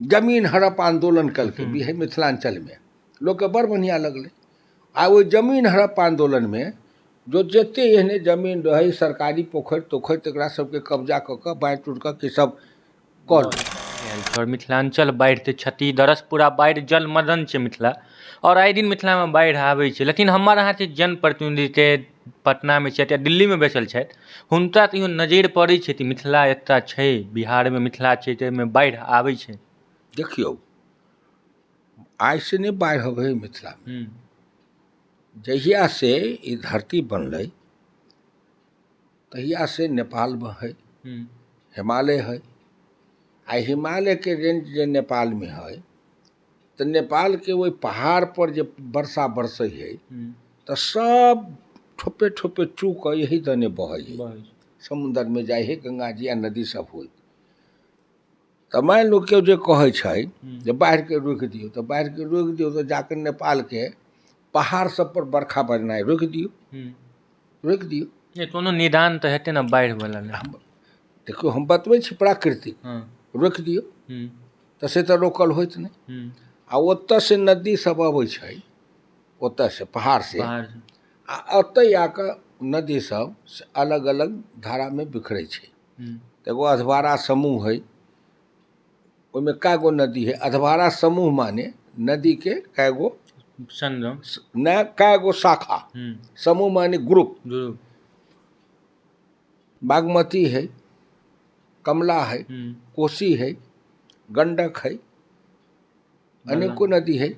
जमीन हड़प आन्दोलन केलकै मिथिलाञ्चलमे, लोकके बड़ बढ़िआँ लगलै। आ ओहि जमीन हड़प आन्दोलनमे जो जते एहने जमीन रहै, सरकारी पोखरि तोखरि, तकरा सबके कब्जा कऽ कऽ बाँटि उटि कऽ की सब कऽ आओर मिथिलाञ्चल बाढ़िसँ क्षति दरस पूरा बाढ़ि जलमग्न छै मिथिला। आओर आइ दिन मिथिलामे बाढ़ि आबै छै, लेकिन हमर अहाँके जनप्रतिनिधि छै, पटनामे छथि या दिल्लीमे बैसल छथि, हुनका कहियो नजरि पड़ै छै कि मिथिला एकटा छै, बिहारमे मिथिला छै, ताहिमे बाढ़ि आबै छै? देखियौ, आइसँ नहि बाढ़ि अबै हइ मिथिलामे। जहियासँ ई धरती बनलै तहियासँ नेपालमे हइ, हिमालय हइ, आ हिमालयके रेंज जे नेपालमे हइ तऽ नेपालके ओहि पहाड़पर जे वर्षा बरसै हइ तऽ सब ठोपे ठोपे चू कऽ यही दने बहै हइ, समुन्दरमे जाइ हइ, गंगा जी आ नदी सब होइत। तऽ मानि लू केओ जे कहै छै जे बाढ़िके रोकि दियौ, तऽ बाढ़िके रोकि दियौ तऽ जाकऽ नेपालके पहाड़ सब पर बरखा बजनाइ रोकि दियौ, रोकि दियौ। नहि, कोनो निदान तऽ हेतै ने बाढ़िवला? देखियौ, हम बतबै छी प्राकृतिक, रोकि दियौ तऽ से तऽ रोकल होइत नहि। आ ओतऽसँ नदी सब अबै छै, ओतऽसँ पहाड़सँ, आ ओतहि आकऽ नदी सब से अलग अलग धारामे बिखरै छै। एगो अधवारा समूह हइ, ओहिमे कए गो नदी हइ। अधवारा समूह माने नदीके कए गो संगम नहि, कए गो शाखा, समूह माने ग्रुप। बागमती है, कमला है, कोसी है, गंडक है, अनेको नदी है।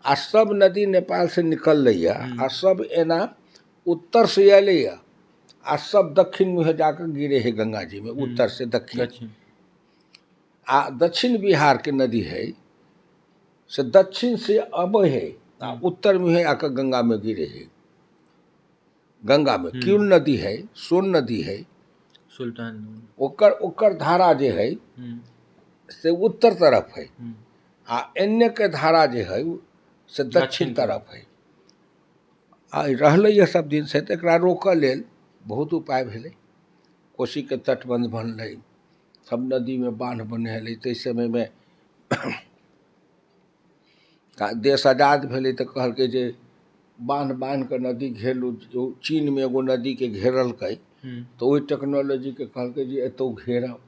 आ सब नदी नेपालसँ निकललैए आ सब एना उत्तरसँ अयलैए आ सब दक्षिण मुँहे जाकऽ गिरे है गंगा जीमे, उत्तरसँ दक्षिण। आ दक्षिण बिहारके नदी है से दक्षिणसँ अबै है आ उत्तर मुँहे आकऽ गंगामे गिरे है। गंगामे किउल नदी है, सोन नदी है, सुल्तान, ओकर ओकर धारा जे है से उत्तर तरफ है आ एन्ने के धारा जे है से दक्षिण तरफ है। आ रहलैए सब दिनसँ, तऽ एकरा रोकऽ लेल बहुत उपाय भेलै। कोसीके तटबन्ध बनलै, सब नदीमे बान्ह बन्हेलै। ताहि समयमे देश आजाद भेलै तऽ कहलकै जे बान्ह बान्हि कऽ नदी घेरू। चीनमे एगो नदीके घेरलकै तऽ ओहि टेक्नोलॉजीके कहलकै जे एतौ घेरब,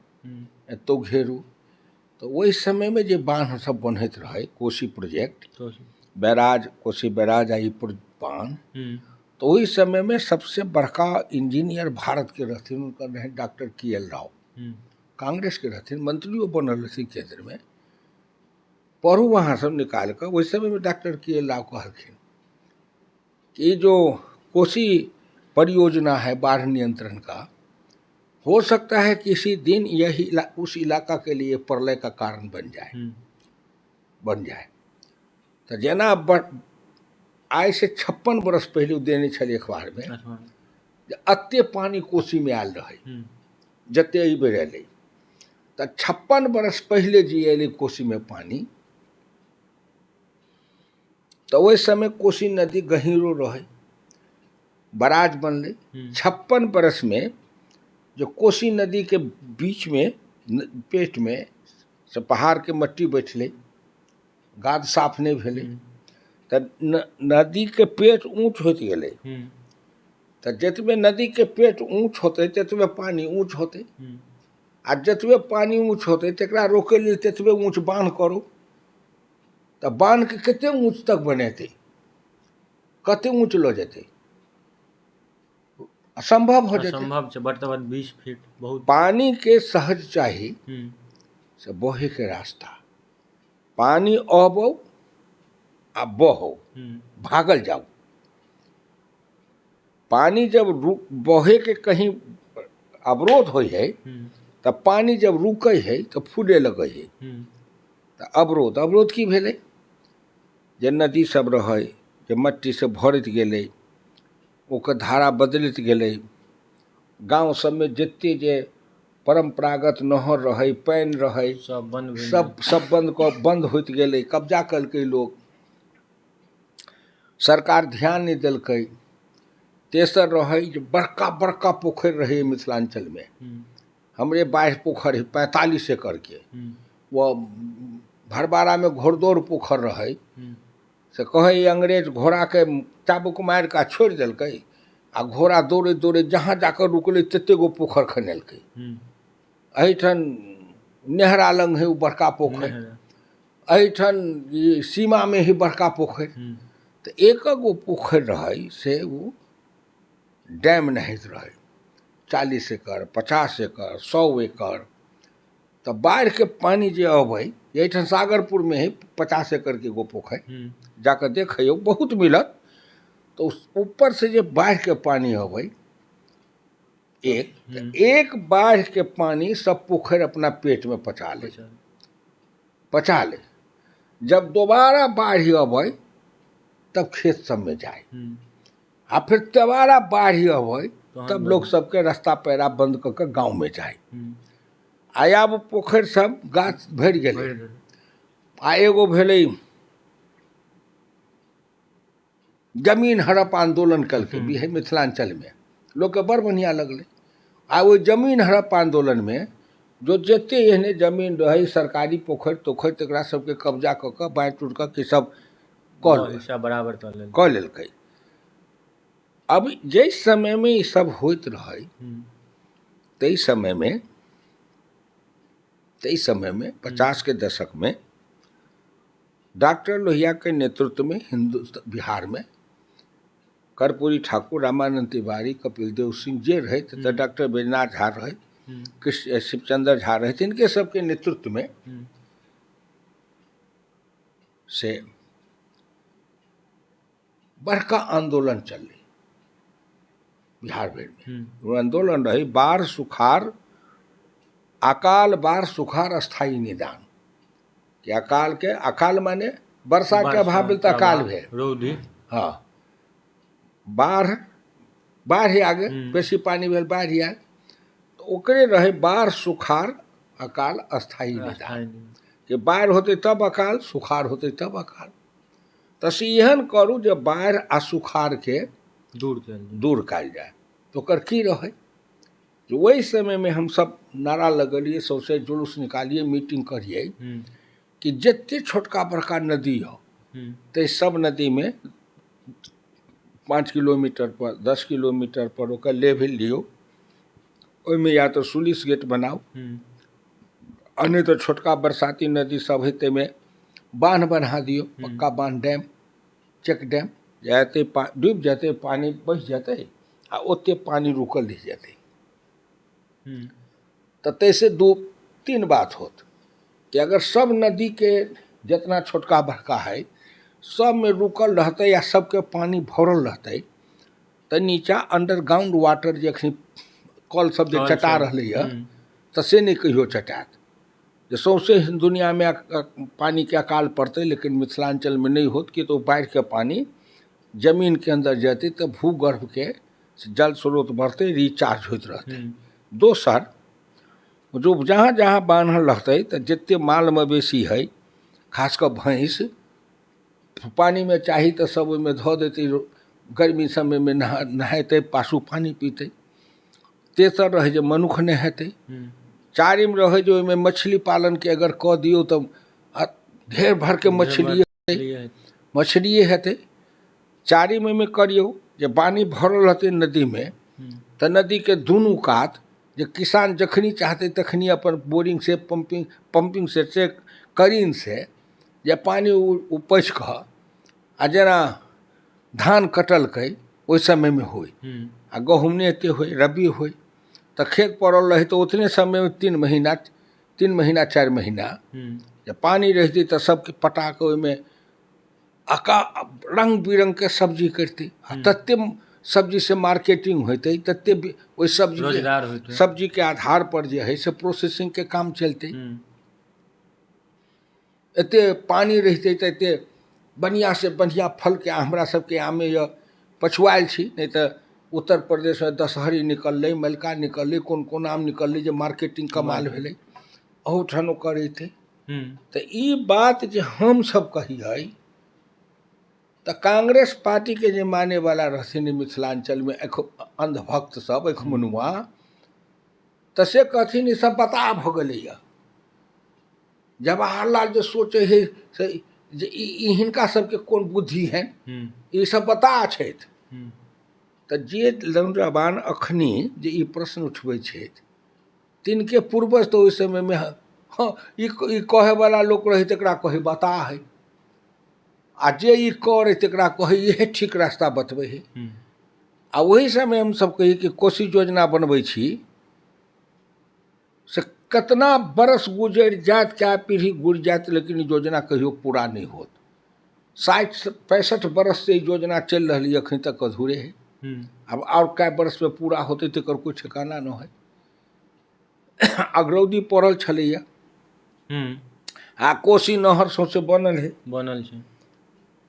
एतौ घेरू। तऽ ओहि समयमे जे बान्ह सब बन्हैत रहै, Kosi project, barrage, Kosi barrage आ ई बान्ह, तऽ ओहि समयमे सबसे बड़का इंजीनियर भारतके रहथिन, हुनकर रहनि डॉक्टर के एल राव, कांग्रेसके रहथिन, मंत्रियो बनल रहथिन केन्द्रमे। पढ़ू अहाँ सब निकालि कऽ। ओहि समयमे डॉक्टर के एल राव कहलखिन कि जो कोसी परियोजना है बाढ़ नियंत्रण का, हो सकता है किसी दिन यही उस इलाका के लिए प्रलय का कारण बन जाए, बन जाए। तऽ जेना आइसँ 56 बरस पहिले देने छलै अखबारमे जे एते पानि कोसीमे आयल रहै जते एहि बेर एलै। तऽ 56 बरस पहिले जे एलै कोसीमे पानि, तऽ ओहि समय कोसी नदी गहीरो रहै, बराज बनलै। 56 बरसमे जे कोसी नदीके बीचमे पेटमे से पहाड़के मट्टी बैठलै, गाद साफ नहि भेलै, तऽ नदीके पेट ऊँच होइत गेलै। तऽ जतबे नदीके पेट ऊँच होतै ततबे पानि ऊँच होतै, आ जतबे पानि ऊँच होतै तकरा रोकै लेल ततबे ऊँच बान्ह करू। तऽ बान्हके कते ऊँच तक बनेतै, कते ऊँच लऽ जेतै, असम्भव हो जेतै। असम्भव छै, बड तऽ बड 20 फीट बहुत। पानिके सहज चाही से बहैके रास्ता, पानि अबौ आ बहौ, भागल जाउ। पानि जब बहैके कहीं अवरोध होइ है तऽ पानि जब रुकै है तऽ फूले लगै है। तऽ अवरोध, अवरोध की भेलै, जे नदी सब रहै जे मट्टी से भरैत गेलै, ओकर धारा बदलैत गेलै। गाँव सबमे जते जे परम्परागत नहर रहै, पानि रहै, सब बंद भेल। सब बंद कऽ बंद होइत गेलै, कब्जा केलकै लोक, सरकार ध्यान नहि देलकै। तेसर रहै जे बड़का बड़का पोखरि रहै मिथिलाञ्चलमे। हमरे बाढ़ि पोखरि है 45 एकड़के, ओ भरबारामे घोड़दौड़ पोखरि रहै, से कहै अंग्रेज घोड़ाके चाबुक मारि कऽ छोड़ि देलकै आ घोड़ा दौड़ैत दौड़ैत जहाँ जाकऽ रुकलै तते गो पोखरि खनेलकै। एहिठाम नेहरा लग है ओ बड़का पोखरि, एहिठाम सीमामे है बड़का पोखरि। तऽ एक गो पोखरि रहै से ओ डैम नहैत रहै, 40 एकड़ 50 एकड़ 100 एकड़। तऽ बाढ़िके पानि जे अबै, एहिठाम सागरपुरमे है 50 एकड़के एगो पोखरि, जाकऽ देखियौ बहुत मिलत। तऽ ऊपरसँ जे बाढ़िके पानि अबै, एक बाढ़िके पानि सब पोखरि अपना पेटमे पचा ले पचा ले। जब दोबारा बाढ़ि अबै तब खेत सबमे जाय, आ फिर दोबारा बाढ़ि अबै तब लोक सबके रास्ता पैरा बंद कऽ कऽ गाँवमे जाय। आ आब पोखरि सब गाछ भरि गेलै। आ एगो भेलै जमीन हड़प आन्दोलन केलकै बिहार मिथिलाञ्चलमे, लोकके बड़ बढ़िआँ लगलै। आ ओहि जमीन हड़प आन्दोलनमे जो जते एहने जमीन रहै सरकारी पोखरि तोखरि तकरा सबके कब्जा कऽ कऽ बाँटि उटि कऽ की सब कऽ बराबर कऽ लेलकै। अब जाहि समयमे ई सब होइत रहै ताहि समयमे 50 के दशकमे डॉक्टर लोहियाके नेतृत्वमे हिन्दुस्तान बिहारमे कर्पूरी ठाकुर, रामानंद तिवारी, कपिल देव सिंह जे रहै, तऽ डॉक्टर बैजनाथ झा रहै, कृष्ण शिवचंद्र झा रहै, इनके सबके नेतृत्वमे से बड़का आन्दोलन चललै बिहार भरिमे। ओ आन्दोलन रहै बाढ़ सुखाड़ अकाल, बाढ़ सुखाड़ स्थायी निदान। कि अकाल के अकाल माने वर्षा के अभाव भेल तऽ अकाल भेल, रौदी, हाँ, बाढ़ बाढ़ि आ गेल, बेसी पानि भेल बाढ़ि आयल, तऽ ओकरे रहै बाढ़ सुखाड़ अकाल स्थायी निदान। कि बाढ़ि होतै तब अकाल, सुखाड़ होतै तब अकाल। तऽ से एहन करू जे बाढ़ि आ सुखाड़के दूर कयल जाय। तऽ ओकर की रहै जे ओहि समयमे हमसब नारा लगेलियै, सौंसे जुलूस निकालियै, मीटिंग करियै कि जते छोटका बड़का नदी हो ताहि सब नदीमे 5 किलोमीटर पर 10 किलोमीटर पर ओकर लेवल लियौ, ओहिमे या तऽ सुलिस गेट बनाउ, आ नहि तऽ छोटका बरसाती नदी सब है ताहिमे बान्ह बन्हा दियौ, पक्का बान्ह, डैम, चेक डैम, जे एतै डूबि जेतै पानि बहि जेतै आ ओते पानि रुकल रहि जेतै। तऽ ताहिसँ 2-3 बात होत कि अगर सब नदीके जितना छोटका बड़का है सबमे रुकल रहतै या सबके पानि भरल रहतै तऽ नीचा अंडरग्राउंड वाटर जे अखनी कल सब जे चटा रहलैए तऽ से नहि कहियो चटायत। जे सौंसे दुनियामे पानिके अकाल पड़तै लेकिन मिथिलाञ्चलमे नहि होत, कि तऽ ओ बाढ़िके पानि जमीनके अन्दर जेतै तऽ भूगर्भके जल स्रोत बढ़तै, रिचार्ज होइत रहतै। दोसर, जो जहाँ जहाँ बान्हल रहतै तऽ जते माल मवेशी है, खास कऽ भैंस, पानिमे चाही तऽ सब ओहिमे धऽ देतै, गर्मी समयमे नहेतै, पासू पानि पीतै। तेसर रहै जे मनुख नहेतै। चारिम रहै जे ओहिमे मछली पालनके अगर कऽ दियौ तऽ ढेर भरके मछलिए हेतै। चारिम ओहिमे करियौ जे पानि भरल रहतै नदीमे तऽ नदीके दुनू कात जे किसान जखनी चाहतै तखनी अपन बोरिंग से पंपिंग सेट से करीन से जे पानि उपछि कऽ आ जेना धान कटलकै ओहि समयमे होइ, आ गहूँम नहि एते होइ, रबी होइ, तऽ खेत पड़ल रहै तऽ ओतने समयमे 3 महीना 4 महीना जे पानि रहितै तऽ सबके पटा कऽ ओहिमे रङ्ग बिरङ्गके सब्जी करितै आ तते सब्जी से मार्केटिंग होइतै, तते ओहि सब्जी सब्जीके आधार पर जे है से प्रोसेसिंगके काम चलतै। एते पानि रहितै तऽ एते बढ़िआँ से बढ़िआँ फलके हमरा सबके आमे यऽ पछुआयल छी, नहि तऽ उत्तर प्रदेशमे दशहरी निकललै, मलिका निकललै, कोन कोन आम निकललै जे मार्केटिंग कमाल भेलै, अहूठाम ओकर अयतै। तऽ ई बात जे हमसब कहियै तऽ कांग्रेस पार्टीके जे मानेवला रहथिन मिथिलाञ्चलमे अंधभक्त सब एखमनुआ, तऽ से कहथिन ई सब बताह भऽ गेलैए, जवाहरलाल जे सोचै हइ से जे ई हिनका सबके कोन बुद्धि है, ई सब बता छथि। तऽ जे नौजवान अखनी जे ई प्रश्न उठबै छथि तिनके पूर्वज तऽ ओहि समयमे हँ ई कहैवला लोक रहै तकरा कहै बताह हइ, आ जे ई करै तकरा कहै इहे ठीक रास्ता बतबै हइ। आ ओहि समय हमसब कही कि कोशी योजना बनबै छी से कतना बरस गुजरि जायत, कए पीढ़ी गुजरि जायत, लेकिन ई योजना कहियो पूरा नहि होत। 60-65 बरस से ई योजना चलि रहली, अखन तक अधूरे है। आब आओर कए बरसमे पूरा होतै तकर कोइ ठिकाना नहि है। अगरौदी पड़ल छलैया आ कोसी नहर सौंसे बनल है, बनल छै।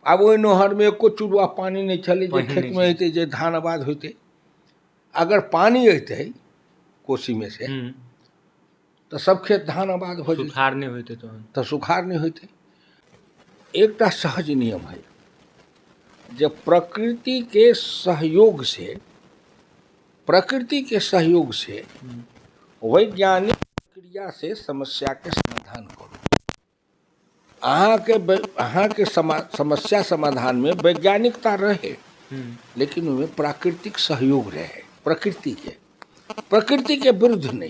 आब ओहि नहरमे एको चुरुआ पानि नहि छलै जे खेतमे हेतै, जे धान आबाद होइतै। अगर पानि अयतै कोसीमे से तऽ सब खेत धान आबाद हो जेतै, सुखाड़ नहि होइतै तहन, तऽ सुखाड़ नहि होइतै। एकटा सहज नियम है जे प्रकृति के सहयोग से, प्रकृति के सहयोग से वैज्ञानिक प्रक्रिया से समस्या के समाधान करू। अहाँके समस्या समाधानमे वैज्ञानिकता रहे, लेकिन ओहिमे प्राकृतिक सहयोग रहे, प्रकृतिके विरुद्ध नहि।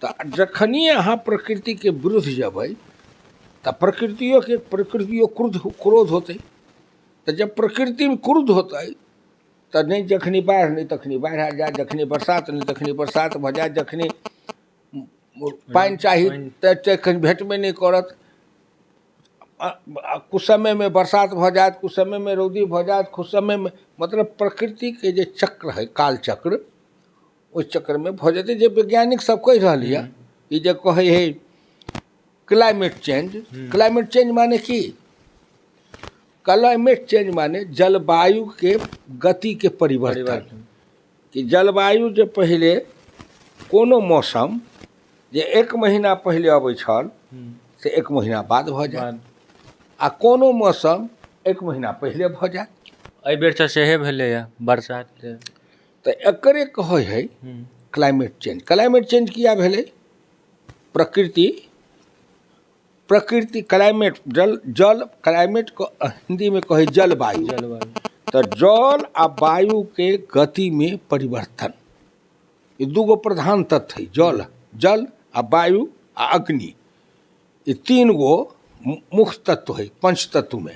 तऽ जखनिए अहाँ प्रकृतिके विरुद्ध जेबै तऽ प्रकृतियो क्रोध होतै। तऽ जब प्रकृतिमे क्रोध होतै तऽ नहि जखनी बाढ़ि नहि तखनी बाढ़ि आ जायत, जखनी बरसात नहि तखनी बरसात भऽ जायत, जखनी पानि चाही तऽ तखन भेटबे नहि करत। कुछ समयमे बरसात भऽ जायत, कुछ समयमे रौदी भऽ जायत, कुछ समयमे, मतलब प्रकृतिके जे चक्र हइ, काल चक्र, ओहि चक्रमे भऽ जेतै। जे वैज्ञानिक सब कहि रहल यऽ, ई जे कहै हइ क्लाइमेट चेंज, क्लाइमेट चेंज माने की? क्लाइमेट चेंज माने जलवायुके गतिके परिवर्तन। कि जलवायु जे पहिले कोनो मौसम जे 1 महीना पहिले अबै छल से 1 महीना बाद भऽ जायत, आ कोनो मौसम 1 महीना पहिले भऽ जायत। एहि बेर तऽ सेहे भेलैए बरसात। तऽ एकरे कहै हइ क्लाइमेट चेंज। क्लाइमेट चेंज किया भेलै? प्रकृति क्लाइमेट जल जल क्लाइमेट हिन्दीमे कहै जलवायु। तऽ जल आ वायुके गतिमे परिवर्तन, ई दूगो प्रधान तत्व है, जल जल आ वायु आ अग्नि, ई 3 गो मुख्य तत्व है पंच तत्वमे।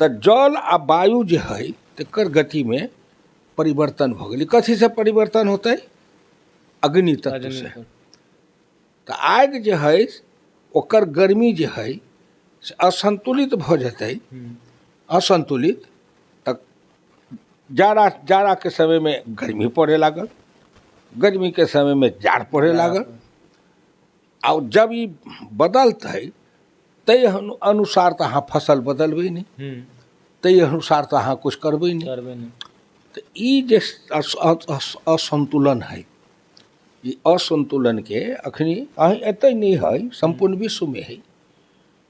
तऽ जल आ वायु जे है तकर गतिमे परिवर्तन भऽ गेलै। कथीसँ परिवर्तन होतै? अग्नि तत्वसँ। तऽ आगि जे है ओकर गर्मी जे है से असंतुलित भऽ जेतै, असंतुलित तऽ जाड़ाके समयमे गर्मी पड़े लागल, गर्मीके समयमे जाड़ पड़े लागल। आ जब ई बदलतै ताहि अनुसार तऽ अहाँ फसल बदलबै नहि, ताहि अनुसार तऽ अहाँ किछु करबै नहि। तऽ ई जे असंतुलन है, ई असंतुलनके अखनी एतै नहि है, सम्पूर्ण विश्वमे है।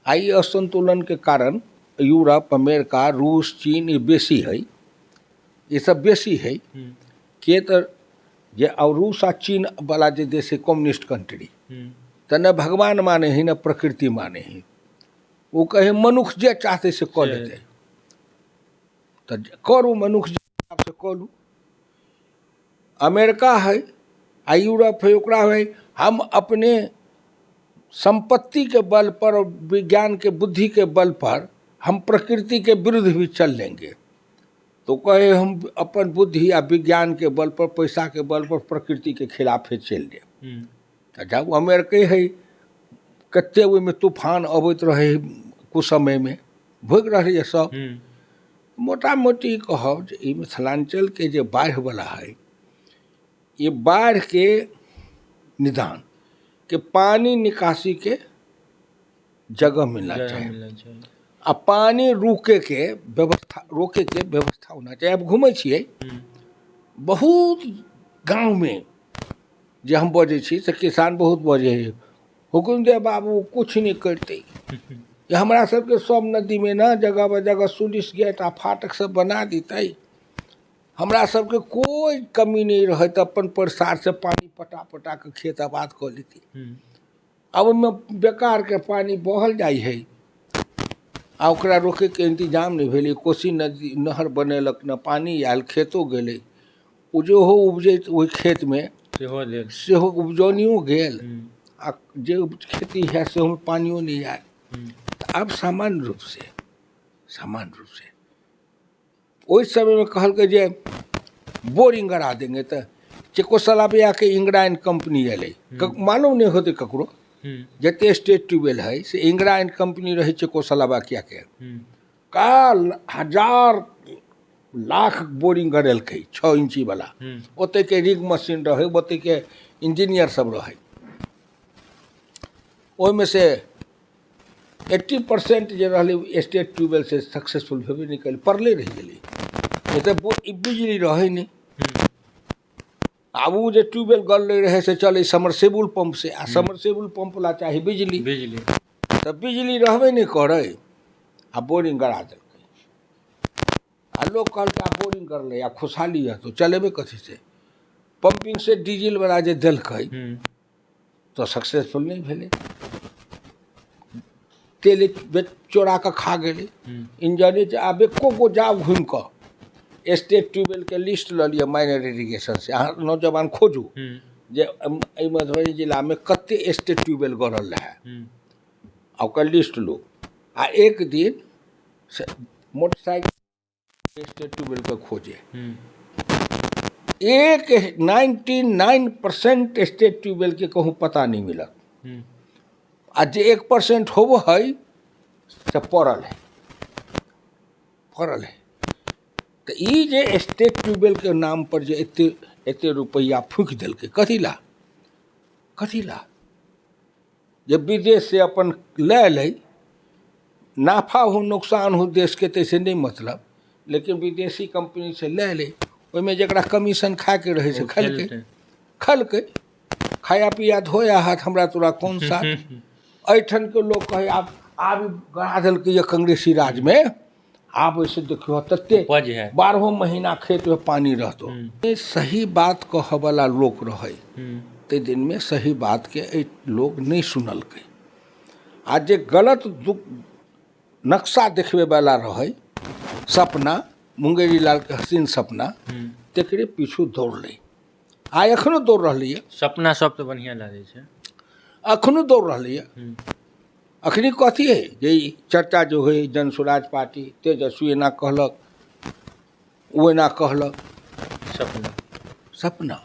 आ ई असंतुलनके कारण यूरोप, अमेरिका, रूस, चीन ई बेसी है, ई सब बेसी है। के तऽ जे और रूस आ चीन वाला जे देश है कम्युनिस्ट कंट्री, तऽ न भगवान माने है न प्रकृति माने है, ओ कहे मनुख जे चाहते से कऽ लेतै। तऽ करू मनुख जे हिसाबसँ कऽ लू। अमेरिका है आ यूरोप है, ओकरा है हम अपने संपत्ति के बल पर और विज्ञान के बुद्धि के बल पर हम प्रकृति के विरुद्ध भी चल लेंगे। तो कहे हम अपन बुद्धि आ विज्ञान के बल पर, पैसा के बल पर प्रकृति के खिलाफ चलि देब। तऽ जब अमेरिके है कते ओहिमे तूफान अबैत रहै कुछ समयमे, भोगि रहलैए सब। मोटा मोटी कहब जे ई मिथिलाञ्चलके जे बाढ़िवला है, ई बाढ़िके निदान के पानी निकासी के जगह मिलना चाही आ पानी रुके के व्यवस्था, रोके के व्यवस्था होना चाही। आब घूमै छियै बहुत गाँवमे जे हम बजै छी से किसान बहुत बजै हइ, हुकुमदेव बाबू किछु नहि करतै, हमरा सबके सब नदीमे ने जगह ब जगह सुलिस गेट आ फाटक सब बना दितै, हमरा सबके कोइ कमी नहि रहैत, अपन प्रसारसँ पानी पटा पटा कऽ खेत आबाद कऽ लेती। आब ओहिमे बेकारके पानि बहल जाइ हइ आ ओकरा रोकैके इंतजाम नहि भेलै। कोसी नदी नहर बनेलक, ने पानि आयल, खेतो गेलै, ओ जेहो उपजैत ओहि खेतमे सेहो गेल, सेहो उपजौनियो गेल, आ जे खेती है सेहोमे पानियो नहि आयल। तऽ आब सामान्य रूपसँ ओहि समयमे कहलकै जे बोरिंग गड़ा देंगे, तऽ चेकोस्लोवाकियाके इंगरा एंड कम्पनी एलै, मालूम नहि होतै ककरो, जते स्टेट ट्यूबवेल है से इंगरा एंड कम्पनी रहै चेकोस्लोवाकियाके, काल 1000 लाख बोरिंग गड़ेलकै 6 इंची वाला, ओतऽके रिग मशीन रहै, ओतऽके इंजीनियर सब रहै। ओहिमे से 80% जे रहलै स्टेट ट्यूबवेल से सक्सेसफुल भेबे नहि कयलै, पड़ले रहि गेलै। एतऽ बिजली रहै नहि, आब ओ जे ट्यूबवेल गड़ले रहै से चलै समरसेबुल पंप से, आ समरसेबुल पंप ला चाही बिजली, तऽ बिजली रहबे नहि करै, आ बोरिंग गड़ा देलकै। आ लोक कहलकै आब बोरिंग गड़लै, आब खुशहाली है, तो चलेबै कथी से? पंपिंग से डीजल वाला जे देलकै तऽ सक्सेसफुल नहि भेलै, तेल चोरा कऽ खा गेलै इंजने। आब एको गो जाउ घुमि कऽ स्टेट ट्यूबवेलके लिस्ट लऽ लिअ माइनर इरिगेशन से, अहाँ नौजवान खोजू जे एहि मधुबनी जिलामे कते स्टेट ट्यूबवेल गड़ल रहै, आ ओकर लिस्ट लू, आ एक दिन से मोटरसाइकिल स्टेट ट्यूबवेलके खोजे, एक 99% स्टेट ट्यूबवेलके कहूँ पता नहि मिलत, आ जे 1% होबो है से पड़ल है, पड़ल है। तऽ ई जे स्टेट ट्यूबवेलके नाम पर जे एते एते रुपैआ फूकि देलकै, कथी ला कथी ला? जे विदेश से अपन लए अयलै, नाफा हो नुकसान हो देशके तैसे नहि मतलब, लेकिन विदेशी कंपनी से लए अयलै, ओहिमे जकरा कमीशन खायके रहै से खेलकै, खलकै, खाया पिया धोया हाथ, हमरा तोरा कोन साथ। एहिठामके लोक कहै आब आब गड़ा देलकै ये कांग्रेसी राजमे, आब ओहिसँ देखियौ तते 12 महीना खेतमे पानि रहतौ। सही बात कहऽवला लोक रहै ताहि दिनमे, सही बातके एहि लोक नहि सुनलकै, आ जे गलत नक्शा देखबैवला रहै, सपना मुंगेरी लालके हसीन सपना, तकरे पीछू दौड़लै, आ एखनो दौड़ रहलैए। सपना सब तऽ बढ़िआँ लागै छै, एखनो दौड़ रहलैए। अखनी कथी है जे चर्चा जो होइ, जन स्वराज पार्टी, तेजस्वी एना कहलक, ओ एना कहलक, सपना सपना।